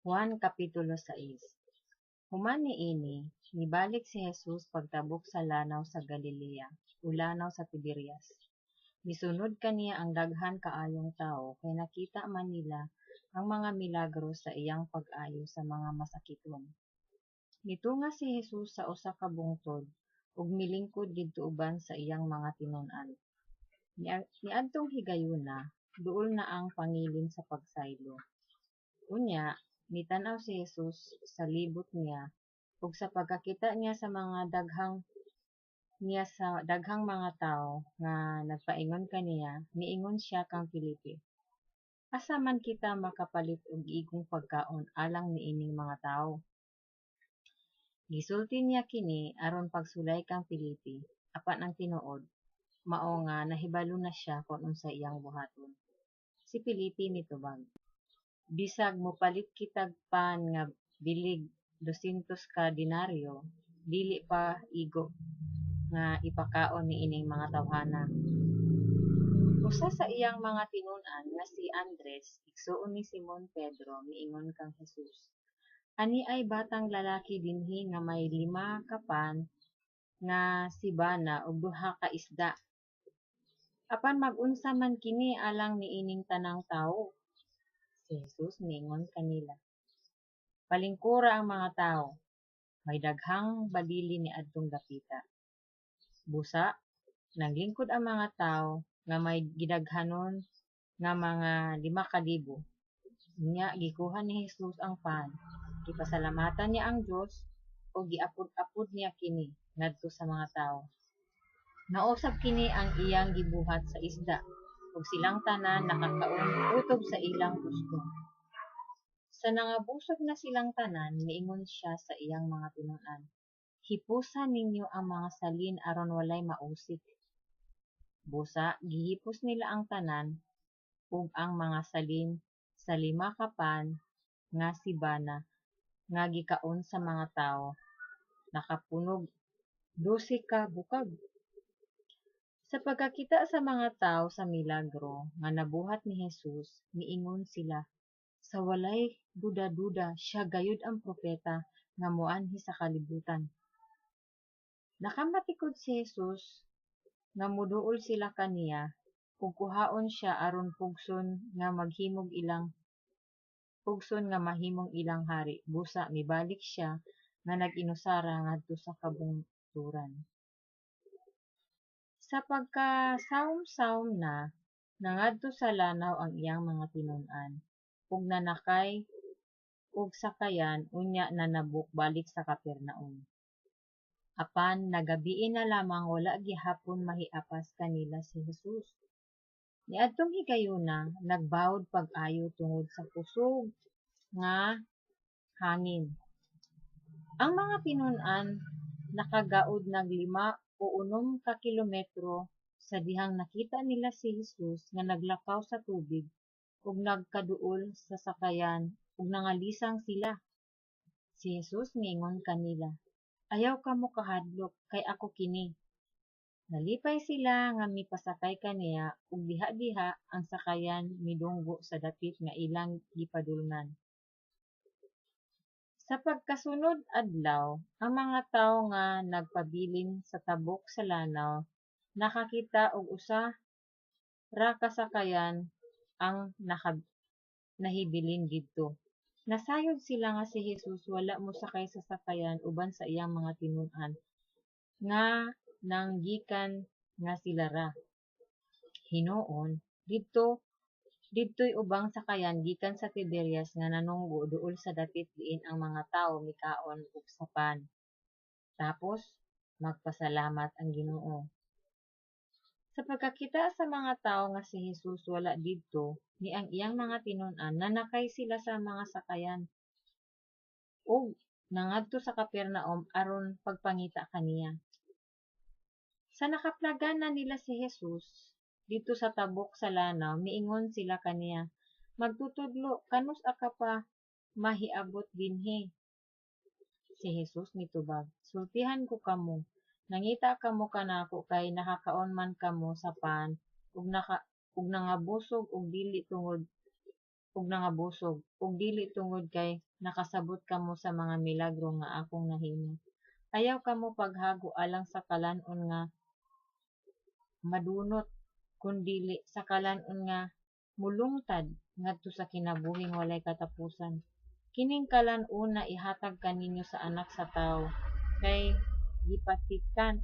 Juan Kapitulo 6. Human niini, mibalik si Jesus pagtabok sa lanaw sa Galilea o lanaw sa Tiberias. Misunod kaniya ang daghan kaayong tawo kay nakita man nila ang mga milagro sa iyang pag-ayo sa mga masakiton. Mitunga si Jesus sa usa ka bungtod ug milingkod didto uban sa iyang mga tinun-an. Niadtong higayuna, duol na ang pangilin sa pagsaylo. Unya mitan-aw si Jesus sa libot niya ug sa pagkakita niya sa mga daghang niya sa daghang mga tawo nga nagpaingon kaniya, miingon siya kang Felipe, "Asa man kita makapalit og igong pagkaon alang niining mga tawo?" Gisulti niya kini aron pagsulay kang Felipe, apan ang tinuod mao nga nahibalo na siya kon unsay iyang buhaton. Si Felipe mitubag, "Bisag mopalit kitag pan nga bilig 200 ka denaryo, dili pa igo nga ipakaon niining mga tawhana." Usa sa iyang mga tinun-an nga si Andres, igsuon ni Simon Pedro, miingon kang Jesus, "Aniay batang lalaki dinhi nga may 5 ka pan nga sebana ug 2 ka isda. Apan mag-unsa man kini alang niining tanang tawo?" Si Jesus miingon kanila, "Palingkura ang mga tawo." May daghang balili niadtong dapita. Busa, naglingkod ang mga tawo nga may gidaghanon nga mga 5,000. Unya gikuha ni Jesus ang pan, gipasalamatan niya ang Dios ug giapod-apod niya kini ngadto sa mga tawo. Mao usab kini ang iyang gibuhat sa isda, ug silang tanan nakakaon kutob sa ilang gusto. Sa nangabusog na silang tanan, miingon siya sa iyang mga tinun-an, "Hipusa ninyo ang mga salin aron walay mausik." Busa gihipos nila ang tanan ug ang mga salin sa 5 ka pan nga sebana nga gikaon sa mga tawo nakapunog 12 ka bukag. Sa pagkakita sa mga tawo sa milagro nga nabuhat ni Jesus, miingon sila, "Sa walay duda-duda siya gayud ang propeta nga moanhi sa kalibutan." Nakamatikod si Jesus nga moduol sila kaniya ug kuhaon siya aron pugson nga mahimong ilang hari, busa mibalik siya nga nag-inusara ngadto sa kabungturan. Sa pagkasawomsawom na, nangadto sa lanaw ang iyang mga tinun-an, ug nanakay og sakayan unya nanabok balik sa Capernaum. Apan nagabii na lamang wala gihapon mahiapas kanila si Jesus. Niadtong higayuna nagbawod pag-ayo tungod sa kusog nga hangin. Ang mga tinun-an nakagaud nag 5 o 6 ka kilometro sa dihang nakita nila si Jesus nga naglakaw sa tubig ug nagkaduol sa sakayan ug nangalisang sila. Si Jesus miingon kanila, "Ayaw kamo kahadlok, kay ako kini." Nalipay sila nga mipasakay kaniya ug diha-diha ang sakayan midunggo sa dapit nga ilang gipadulngan. Sa pagkasunod adlaw, ang mga tawo nga nagpabilin sa tabok sa lanaw nakakita og usa ra ka sakayan ang nahibilin didto. Nasayod sila nga si Jesus wala mosakay sa sakayan uban sa iyang mga tinun-an nga nanggikan nga sila ra. Hinuon, didtoy ubang sakayan gikan sa Tiberias nga nanunggo duol sa dapit diin ang mga tawo mikaon og sa pan, tapos magpasalamat ang Ginoo. Sa pagkakita sa mga tawo nga si Jesus wala didto ni ang iyang mga tinun-an, nanakay sila sa mga sakayan ug nangadto sa Capernaum aron pagpangita kaniya. Sa nakaplagan na nila si Jesus didto sa tabok sa lanaw, miingon sila kaniya, "Magtutudlo, kanus-a ka pa mahiabot dinhi?" Si Jesus mitubag, "Sultihan ko kamo, nangita kamo kanako kay nakakaon man kamo sa pan ug nangabusog ug dili tungod ug nangabusog, ug dili tungod kay nakasabot kamo sa mga milagro nga akong nahimo. Ayaw kamo paghago alang sa kalan-on nga madunot, kun dili sa kalan-on nga molungtad ngadto sa kinabuhing walay katapusan. Kining kalan-ona ihatag kaninyo sa Anak sa Tawo, kay gipatikan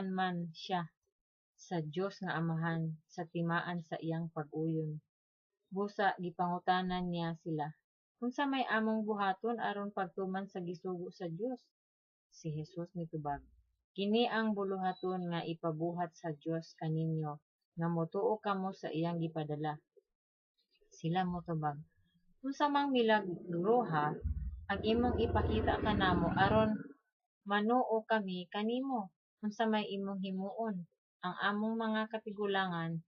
man siya sa Dios nga Amahan sa timaan sa iyang pag-uyon. Busa gipangutana niya sila, "Unsa may among buhaton aron pagtuman sa gisugo sa Dios?" Si Jesus mitubag, "Kini ang buluhaton nga ipabuhat sa Dios kaninyo, nga motuo kamo sa iyang gipadala." Sila motubag, "Unsa mang milagroha ang imong ipakita kanamo aron manuo kami kanimo? Unsa may imong himuon? Ang among mga katigulangan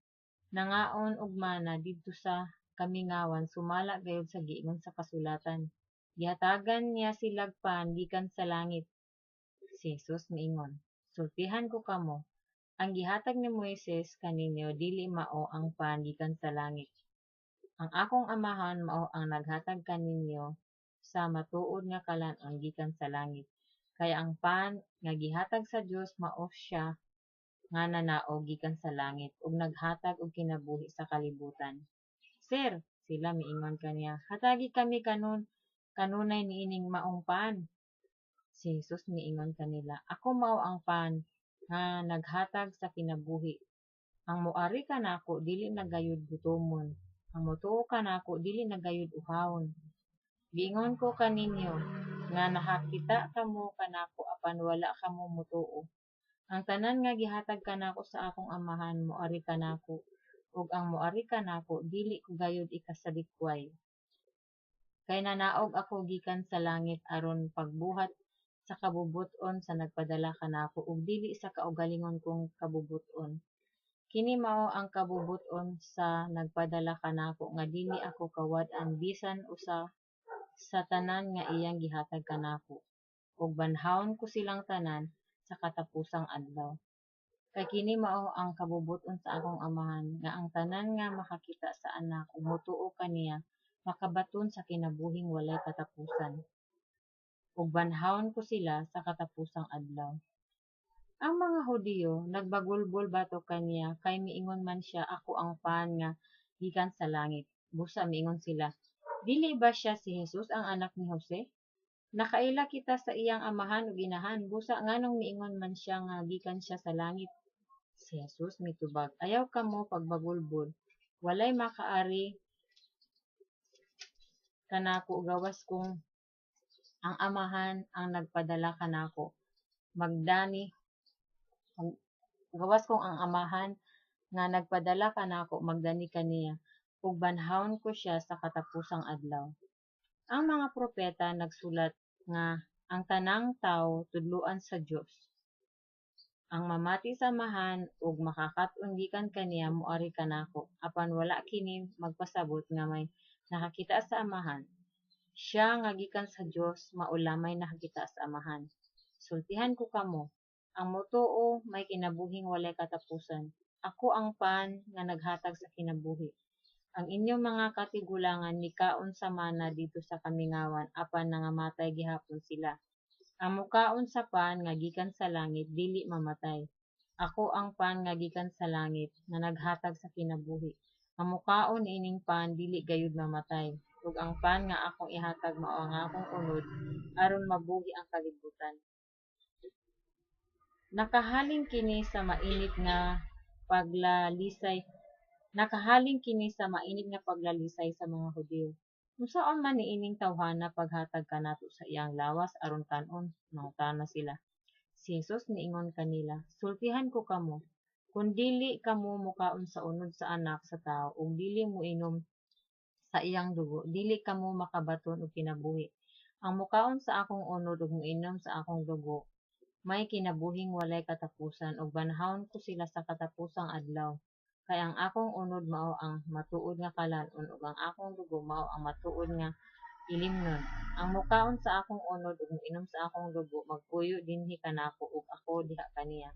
nangaon og mana didto sa kamingawan, sumala gayud sa giingon sa kasulatan, 'Gihatagan niya silag pan gikan sa langit.'" Si Jesus miingon, "Sultihan ko kamo, ang gihatag ni Moises kaninyo dili mao ang pan gikan sa langit. Ang akong Amahan mao ang naghatag kaninyo sa matuod nga kalan-on gikan sa langit. Kay ang pan nga gihatag sa Dios mao siya nga nanaog gikan sa langit ug naghatag og kinabuhi sa kalibutan." "Sir," sila miingon kaniya, "hatagi kami kanunay niining maong pan." Si Jesus miingon kanila, "Ako mao ang pan nga naghatag sa kinabuhi. Ang moari kanako dili na gayud gutomon. Ang motuo kanako dili na gayud uhawon. Giingon ko kaninyo nga nakakita kamo kanako apan wala kamo motuo. Ang tanan nga gihatag kanako sa akong Amahan moari kanako, ug ang moari kanako dili ko gayud ikasalikway. Kay nanaog ako gikan sa langit aron pagbuhat sa kabubut-on sa nagpadala kanako ug dili sa kaugalingon kong kabubut-on. Kini mao ang kabubut-on sa nagpadala kanako, nga dili ako kawad-an bisan usa sa tanan nga iyang gihatag kanako, ug banhawon ko silang tanan sa katapusang adlaw. Kay kini mao ang kabubut-on sa akong Amahan, nga ang tanan nga makakita sa Anak ug motuo kaniya makabaton sa kinabuhing walay katapusan, ug banhawon ko sila sa katapusang adlaw." Ang mga Hudiyo nagbagulbol batok kaniya kay miingon man siya, "Ako ang pan nga gikan sa langit." Busa miingon sila, "Dili ba siya si Jesus ang anak ni Jose? Nakaila kita sa iyang amahan ug inahan, busa nganong miingon man siya nga gikan siya sa langit?" Si Jesus mitubag, "Ayaw kamo pagbagulbol. Walay makaari kanako gawas kung ang Amahan ang nagpadala kanako magdani gawas kung ang Amahan nga nagpadala kanako magdani kaniya, ug banhawon ko siya sa katapusang adlaw. Ang mga propeta nagsulat nga ang tanang tawo tudloan sa Dios. Ang mamati sa Amahan ug makakat-on gikan kaniya moari kanako. Apan wala kini magpasabot nga may nakakita sa Amahan. Siya nga gikan sa Dios mao lamay nakakita sa Amahan. Sultihan ko kamo, ang motuo may kinabuhing walay katapusan. Ako ang pan nga naghatag sa kinabuhi. Ang inyong mga katigulangan mikaon sa mana didto sa kamingawan, apan nangamatay gihapon sila. Ang mokaon sa pan nga gikan sa langit dili mamatay. Ako ang pan nga gikan sa langit nga naghatag sa kinabuhi. Ang mokaon niining pan dili gayud mamatay, ug ang pan nga akong ihatag mao ang akong unod aron mabuhi ang kalibutan. Nakahaling kini sa mainit nga paglalisay sa mga Hudiyo. "Unsaon man niining tawhana paghatag kanato sa iyang lawas aron kan-on?" nangutana sila. Si Jesus miingon kanila, "Sultihan ko kamo, kun dili kamo mokaon sa unod sa Anak sa Tawo ug dili moinom sa iyang dugo, dili kamo makabaton og kinabuhi. Ang mokaon sa akong unod ug moinom sa akong dugo may kinabuhing walay katapusan, ug banhawon ko sila sa katapusang adlaw. Kay ang akong unod mao ang matuod nga kalan-on ug ang akong dugo mao ang matuod nga ilimnon. Ang mokaon sa akong unod ug moinom sa akong dugo magpuyo dinhi kanako ug ako diha kaniya.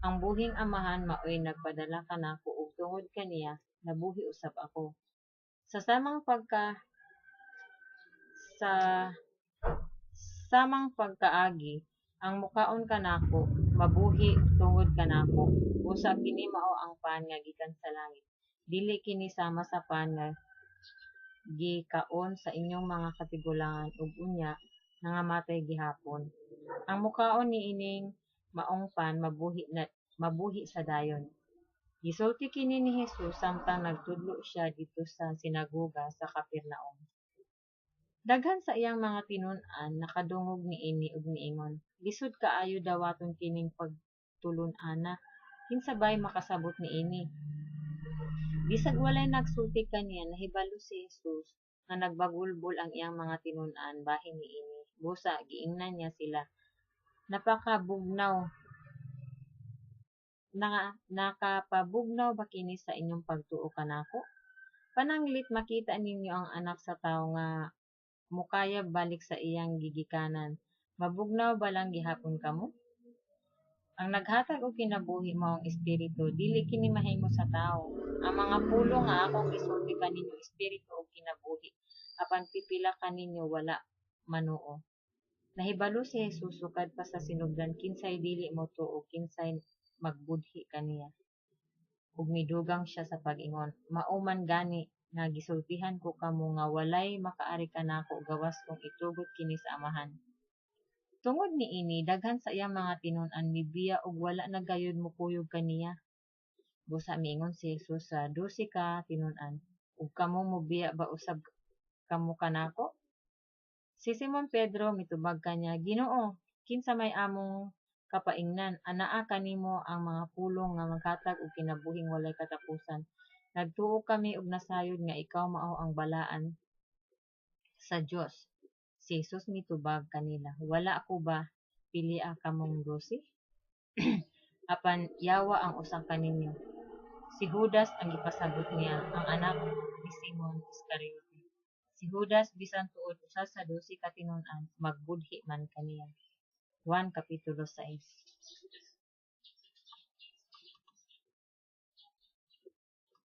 Ang buhing Amahan maoy nagpadala kanako ug tungod kaniya nabuhi usab ako. Sa samang pagkaagi, ang mukaon kanako mabuhi tungod kanako. Busa kini mao ang pan nga gikan sa langit, dili kini sama sa pan nga gikaon sa inyong mga katigulangan ug unya nangamatay gihapon. Ang mukaon niining maong pan mabuhi sa dayon. Gisulti kini ni Jesus samtang nagtudlo siya didto sa sinagoga sa Capernaum. Daghan sa iyang mga tinun-an nakadungog niini ug miingon, "Lisod kaayo dawaton kining pagtulon-ana. Kinsa bay makasabot niini?" Bisag walay nagsulti kaniya, nahibalo si Jesus nga nagbagulbol ang iyang mga tinun-an bahin niini. Busa giingnan niya sila, "Nakapabugnaw ba kini sa inyong pagtuo kanako? Pananglit makita ninyo ang Anak sa Tawo nga mokayab balik sa iyang gigikanan, mabugnaw ba lang gihapon kamo? Ang naghatag og kinabuhi mao ang Espiritu; dili kini mahimo sa tawo. Ang mga pulong nga akong gisulti kaninyo espiritu ug kinabuhi. Apan pipila kaninyo wala manuo." Nahibalo si Jesus sukad pa sa sinugdan kinsay dili motuo ug kinsay magbudhi kaniya. Ug midugang siya sa pag-ingon, "Mao man gani nga gisultihan ko kamo nga walay makaari kanako gawas kon itugot kini sa Amahan." Tungod niini daghan sa iyang mga tinun-an mibiya ug wala na gayud mokuyog kaniya. Busa miingon si Jesus sa 12 ka tinun-an, "Ug kamo, mobiya ba usab kamo kanako?" Si Simon Pedro mitubag kaniya, "Ginoo, kinsa may among kapaingnan? Anaa kanimo ang mga pulong nga maghatag og kinabuhing walay katapusan. Nagtuo kami ug nasayod nga ikaw mao ang Balaan sa Dios." Si Jesus mitubag kanila, "Wala ko ba pilia kamong 12? Apan yawa ang usa kaninyo." Si Judas ang gipasabot niya, ang anak ni Simon Iscariote. Si Judas, bisan tuod usa sa 12 ka tinun-an, magbudhi man kaniya. Juan Kapitulo 6.